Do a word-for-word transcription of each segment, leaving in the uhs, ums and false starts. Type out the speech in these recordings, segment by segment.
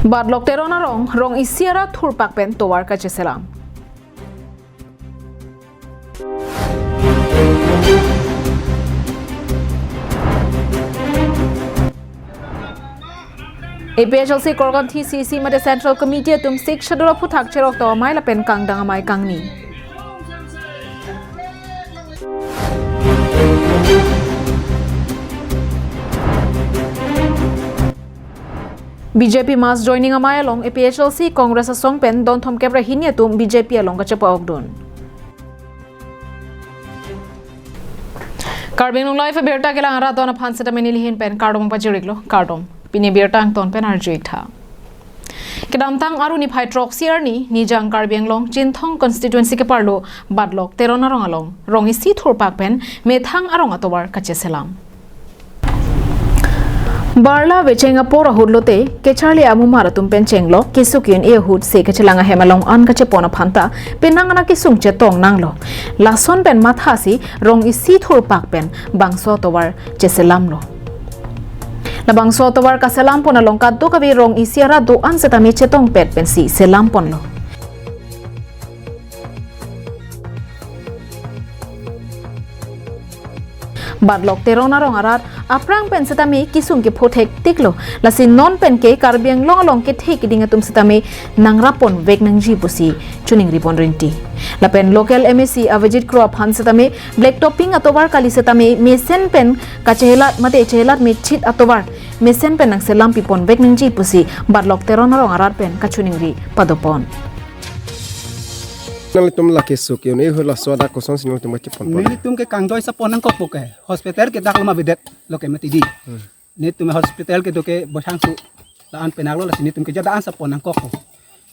Batlok Teron arong, rong isi arat thurpak pen tovar kacheselam. A P H L C Korkanthi C C mate Central Committee atum Sixth Schedule aphuthak cherok tok amei lapen kangdang amei kangni. B J P mass joining amei along A P H L C Congress asong pen don thomkep ra hini atum B J P along kachepa-okdun. Karbi Anglong Live abirta kelang arat don aphan setame nelihin pen kardom pajir-iklo, kardom. Pini birta angton pen arju-ik tha. Kedamtang Aru niphai throksi arni, Nijang Karbi Anglong, Chinthong constituency keparlo, Batlok Teron arong along, rong isi thurpak pen, methang arong atovar kacheselam. Barla vecheng apor ahut lote, kecharli amumar atum pen chenglok, kesung ke-un-e ahut se kachelang ahem along an kachepon aphan ta, penang ana kesung chetong nanglo. Lason pen mathasi, rong isi thurpak pen, bangso atovar cheselamlo. Labangso atovar kaselampon along kadokave rong isi arat do-an setame chetongpet pensi selamponlo. Batlok Teron arong arat aphrang pen setame kesung kepho thektiklo. Lasi non pen ke Karbi Anglong along kethe keding atum setame nangrapponvek nangji pusi chiningripon rinti. Lapen local M A C Avijit Kro aphan setame black topping atovar kali setame mesen pen kachehelat mate chehelat mechit atovar mesen pen nangselam piponvek nangji pusi Batlok Teron arong arat pen kachiningri padopon. Nanglitum lake kesung ke-un-e ahut laso adak kosonsi nanglitum kachepon pon? Nelitum ke kangdoi sapon nangkokpo ke. Hospital ke dak lama bedet lo ke mati di. Hmm. Nelitum hospital kedo ke bothang su la-an penang lo, lasi nelitum ke jada an sapon nangkokpo.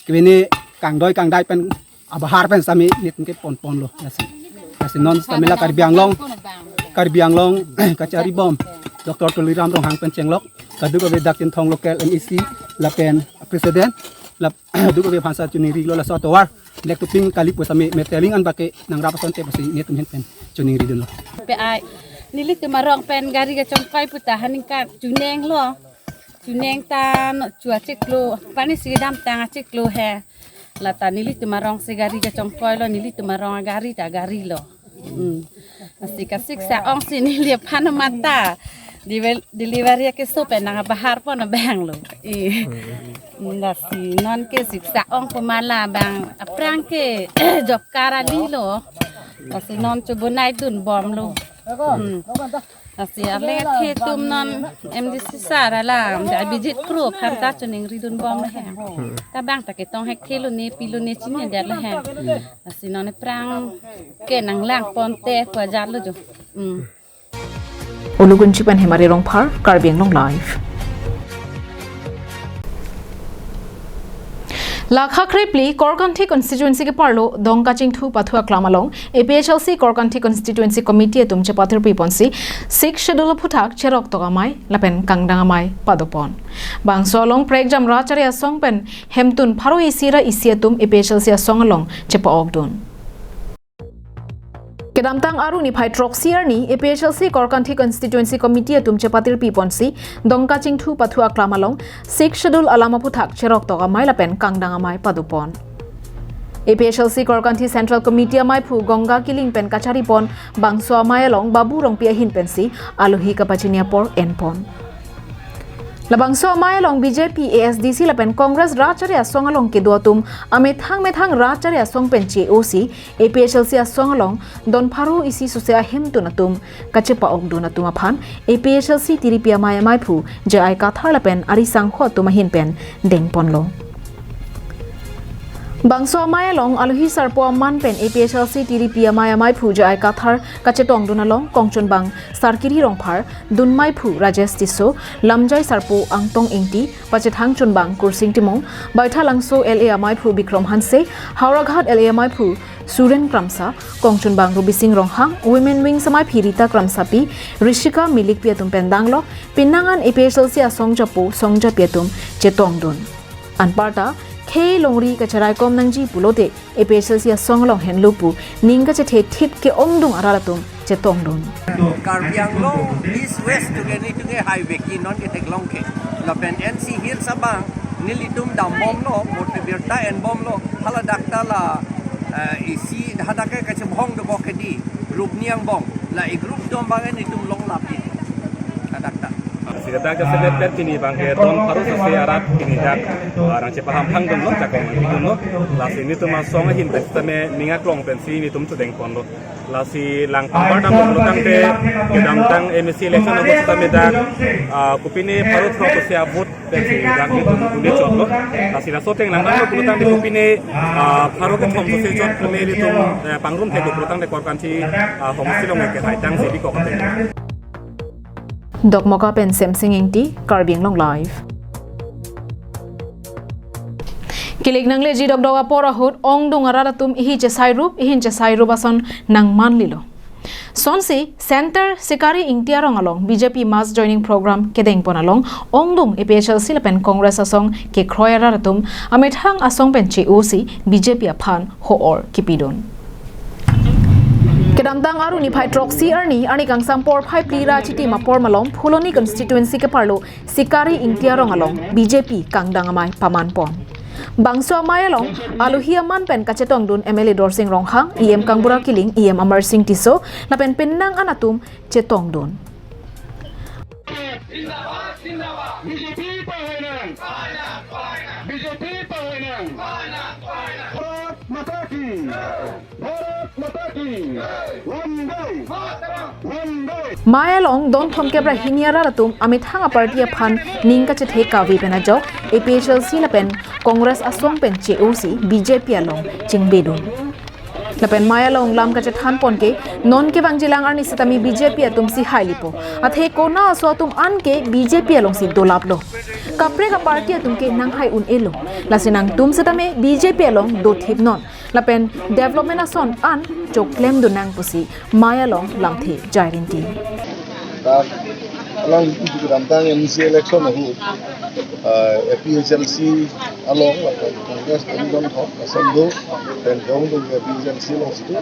Kevini kangdoi kangdai pen abahar pen setame nelitum kepon ponlo lasi. Lasi non setame la Karbi Anglong, Karbi Anglong kacharibom Doctor Tuliram Ronghang pen chenglok, kadokave dak Chinthong local M A C lapen president, lap- kadokave aphan sa chiningrilo laso atovar. Black topping kali pu setame meteling an bake nangrap asonte pusi nelitum ahin pen chiningridunlo. Pe ai, nelitum arong pen gari kachongkoi pu ta haningkan chuneng lo. Chuneng ta no chu achiklo, pani si kedamtang achiklo he. Lata nelitum arong si gari kachongkoi lo, nelitum arong gari ta gari lo. Hmm. Lasi kasiksa ongsi neli aphan mata. Divel-, delivery keso pen nang abahar pon abang lo. Eh. Hmm, lasi non ke siksa ong pemala bang aphrang ke job card ali lo. Lasi non chubunai dunbomlo. Hmm. Lasi ale the atum non M D C sir alam, Avijit Kro aphan ta chiningripon bomlo he. Ta bang ta ketong hekthe lone, pi lone chinine det lo he. Lasi non aphrang ke nanglangponte pu ajatlo jo. Hmm. Ulugunchi pen Hemari Rongphar, Karbi Anglong Live. Lakha krepli Korkanthi constituency keparlo Dongka Chingthu pathu aklam along A P H L C Korkanthi constituency committee atum chepathirpi ponsi Sixth Schedule aphuthak cherok tok amei lapen kangdang amei padopon. Bangso along prekjam Rachari asong pen hemtun pharo isi ra isi atum A P H L C asong along chepa-okdun. Kedamtang Aru niphai throksi arni A P H L C Korkanthi constituency committee atum chepathirpi ponsi Dongka Chingthu pathu aklam along Sixth Schedule alam aphuthak cherok tok amei lapen kangdang amei padopon. A P H L C Korkanthi Central Committee ameiphu Ganga Killing pen kacharipon bangso amei along Babu Rongpi ahin pensi alohi kapachini apor enpon. Labangso amei along B J P, A S D C lapen Congress Rachari asong along kedo atum amethang methang Rachari asong pen che-osi A P H L C asong along don pharo isi suse ahemtun atum kachepa-okdun atum aphan A P H L C tiripi amei ameiphu J I Kathar lapen ari sangho atum ahin pen dengponlo. Bangso amei along alohi sarpo aman pen A P H L C tiripi amei ameiphu J I Kathar kachetongdun along kongchunbang Sarkiri Rongphar, dunmeiphu Rajesh Tisso, lamjai sarpo Angtong Ingti, pachethang chunbang Kursing Timung, Baithalangso L A ameiphu Bikram Hanse, Howraghat L A ameiphu Suren Kramsa, kongchunbang Rubising Ronghang, Women Wings ameiphi Rita Kramsapi, Rishika Milikpi atum pen danglok, penang an A P H L C asong japo song japi atum chetongdun. Anparta, khei longri kacharaikom nangji pulote, A P H L C asong along henlo pu, ning kachethe thip ke-ongdung arat atum chetongdun. Karbi Anglong East West together together highway ke non ke theklong ke. Lapen N C Hills abang Nelitum dambomlo, vote birta enbomlo, hala dak ta la, eh, isi hadak ke kachebhong do bok ke di, group ni angbong, la e group atum abang nelitum longlap di. Hadak ta. Lasi dak jasemet pen pini abang ke don pharo sose arat pini dak, ah, nangchepaham phang dunlo, jakong nangpi dunlo. Lasi nelitum asong ahin pen sitame ning aklong pensi nelitum chedengponlo. Lasi lang pangbar dam pulo tangte, kedamtang M A C election ahut sitame dak, ah, kopine pharo throk sose avote pensi dak nelitum uni chotlo. Lasi laso ateng lang dam pulo tangte kopine, ah, pharo kethom sose chot keme nelitum, eh, pangrum theklo pulo tangte korkanthi, ah, homosti along ke haitang si bikok ateng. Dokmoka pen Semsing Ingti, Karbi Anglong Live. Kilik nangleji dokdok apor ahut ongdung arat atum ihi chesai rup, ihin chesai rup ason nangmanlilo. Sonsi Center Sikari Ingti arong along B J P mass joining program kedengpon along ongdung A P H L C lapen Congress asong kekroi arat atum amethang asong pen che-osi B J P aphan ho-or kipidun. Kedamtang Aru niphai throksi arni, arni kangsam porphai phli ra chitim apor malom Phuloni constituency keparlo Sikari Ingti arong along B J P kangdang amei pamanpon. Bangso amei along alohi aman pen kachetongdun M L A Dorsing Ronghang, E M Kangbura Killing, E M Amarsing Tisso lapen penang an atum chetongdun. B J P pahainang. B J P pahainang. Bharat Mata Ki. Bharat Mata Ki. Vande. Vande. Amei along don thomkep ra hini arat atum amethang aparty aphan ning kachethe kave pen ajok A P H L C lapen Congress asong pen che-osi B J P along chingbedun. Lapen amei along lam kachethanpon ke, non kevangjilang arni sitame B J P atum si hailipo. Athe kona aso atum an ke B J P alongsi dolaplo. Kaprek aparty atum ke nanghai un-elo. Lasi nangtum sitame B J P along dothipnon. Lapen development ason an choklemdun nang pusi amei along lamthe jairinti. Dak alanglitum kedamtang M C election ahut, ah, A P H L C along lapen Congress along don thok asam do, pen jong do A P H L C alongsi do.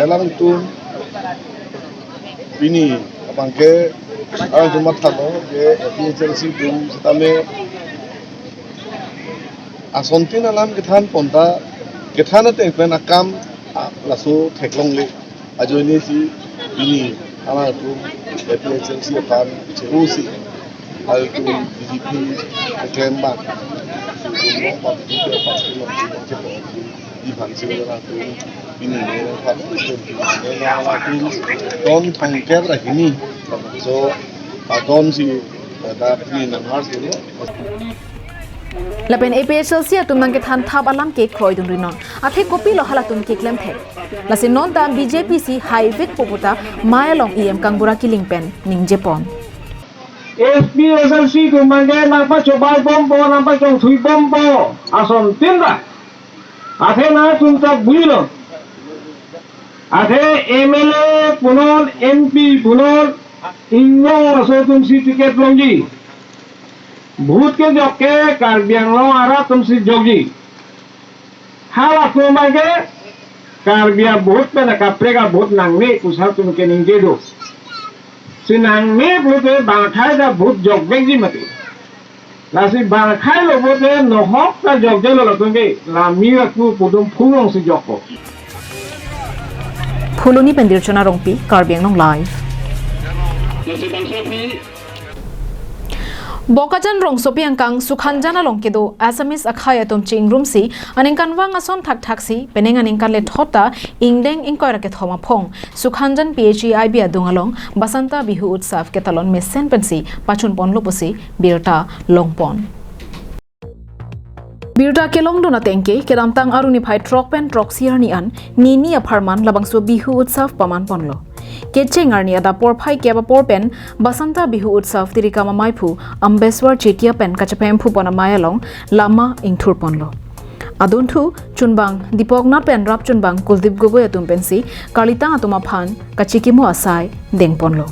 Alanglitum pini abang ke alanglitum mathalo je A P H L C atum sitame asontin alam kethanpon ta, kethan ateng pen akam, ah, laso theklongle. Ajoine si pini alangtum A P H L C aphan che-osi, alangtum B J P keklem abang, si tum long abang, B J P aphan si long si long chepo, di aphan si alangtum pini ne aphan, pini ne alangtum don thomkep ra hini. So, adon si, eh, dak pini nangmar si lo. Lapen A P H L C atum nangkethan thap alam ke kroidunrinon. Athe kopilo halatum keklem thek. Lasi non ta B J P si haivekpo puta amei along E M Kangbura Killing pen ningjepon. A P H L C atum abang ke nangpachobai bompo, nangpachongthui bompo. Asontin ta. Athe nangtum ta builo. Athe M L A punon, M P punon, inglong aso atum si ticket longji. Vote kejok ke Karbi Anglong arat atum si jokji. Halatum abang ke Karbi a-vote pen kaprek a-vote nangne pu halatum keningje do. Si nangne pulote bang akhai ta vote jokvekji mati. Lasi bang akhai lo pulote nohok ta jokjelo latum ke, la mir aku pudum phulong si jokpo. Phuloni pen Dirchona Rongpi, Karbi Anglong Live. Bokajan rongsopi angkang Sukhanjan along kedo Assamese akhai atum chingrumsi aningkanvang ason thakthak si penang aningkan lethot ta ingdeng ingkoi ra kethom aphong Sukhanjan P H E I B adung along Basanta Bihu Utsav ketalon mesen pensi pachunponlo pusi birta longpon. Birta kelongdun ateng ke, kedamtang Aru niphai throk pen throksi arni an nini apharman labangso Bihu Utsav pamanponlo. Kecheng arni adap porphai kep apor pen Basanta Bihu Utsav tirikam amaiphu Ambeswar Chetia pen kachepahemphu pon amei along lama ingthurponlo. Adunthu chunbang Dipoknath pen rap chunbang Kuldeep Gogoi atum pensi karlitang atum aphan kachikimo asai dengponlo.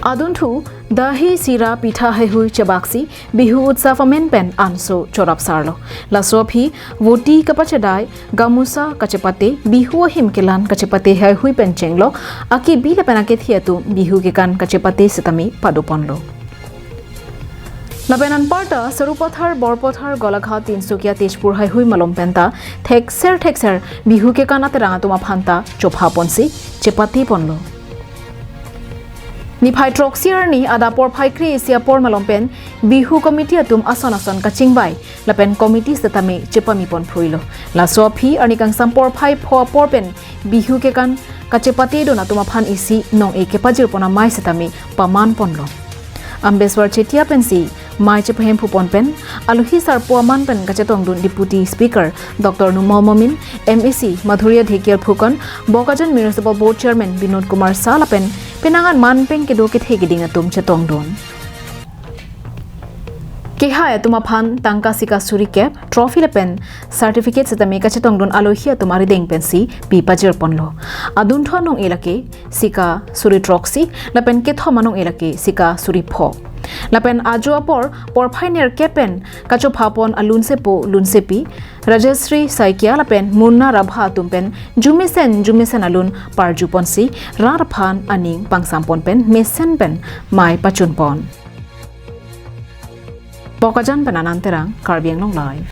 Adunthu dahi, sira, pitha heihui chebaksi Bihu Utsav amen pen anso chorapsarlo. Laso aphi voti kapachedai, gamusa kachepate, Bihu ahim kelan kachepate heihui pen chenglok akibi lapen akethi atum Bihu kekan kachepate sitame padoponlo. Lapen anparta Sarupathar, Borpathar, Golaghat, Tinsukia, Tezpur haihui malom penta thekser thekser Bihu kekan aterang atum aphanta chopha ponsi chepate ponlo. Niphai throksi arni adap porphai kre-isi apor malom pen Bihu committee atum ason ason kachingvai lapen committee setame chepame pon phruilo. Laso aphi arni kangsam porphai pho apor pen Bihu kekan kachepate dun atum aphan isi nong-e kepajir pon amei setame paman ponlo. Ambeswar Chetia pensi mei chepahemphu pon pen alohi sarpo aman pen kachetong dun Deputy Speaker Doctor Numal Momin, M A C Madhurya Dhekial Phukan, Bokajan Municipal Board Chairman Binod Kumar Shah lapen penang an man pen kedo kethe keding atum chetong dun. Kehai atum aphan tangka sika suri kep, trophy lapen certificate setame kachetong dun alohi atum arideng pensi pi pajir ponlo. Adunthu anong-e lake sika suri throksi lapen kethom anong-e lake sika suri pho. Lapen ajo apor porphai nerkep pen kachopha pon alunsepo lunsepi Rajasri Saikia lapen Munna Rabha atum pen jumesen jumesen alun parju ponsi rat aphan aning pangsam pon pen mesen pen mei pachun pon. Bokajan pen Anand Terang, Karbi Anglong Live.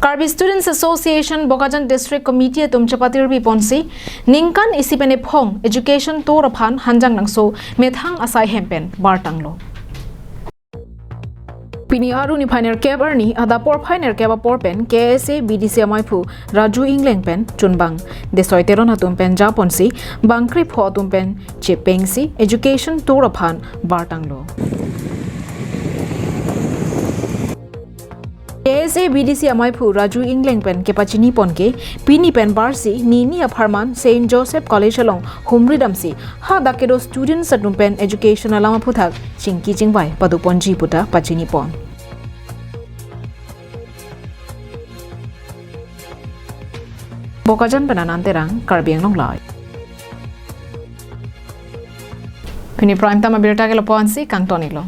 Karbi Students Association Bokajan District Committee atum chepatirpi ponsi ningkan isi pen ephong education tour aphan Hanjanglangso methang asai hem pen bartanglo. Pini Aru niphai nerkep arni adap porphai nerkep apor pen K S A B D C amaiphu Raju Engleng pen chunbang Desoi Teron atum pen japonsi bangkre pho atum pen chepengsi education tour aphan bartanglo. K S A B D C amaiphu Raju Engleng pen kepachini pon ke pini pen barsi nini apharman Saint Joseph College along humri damsi hadak kedo students atum pen education alam aphuthak chingki chingvai pado ponji puta pachini pon. Bokajan pen Anand Terang, Karbi Anglong Live. Pini prime time abirta ke lapu-ansi kangton-iklo.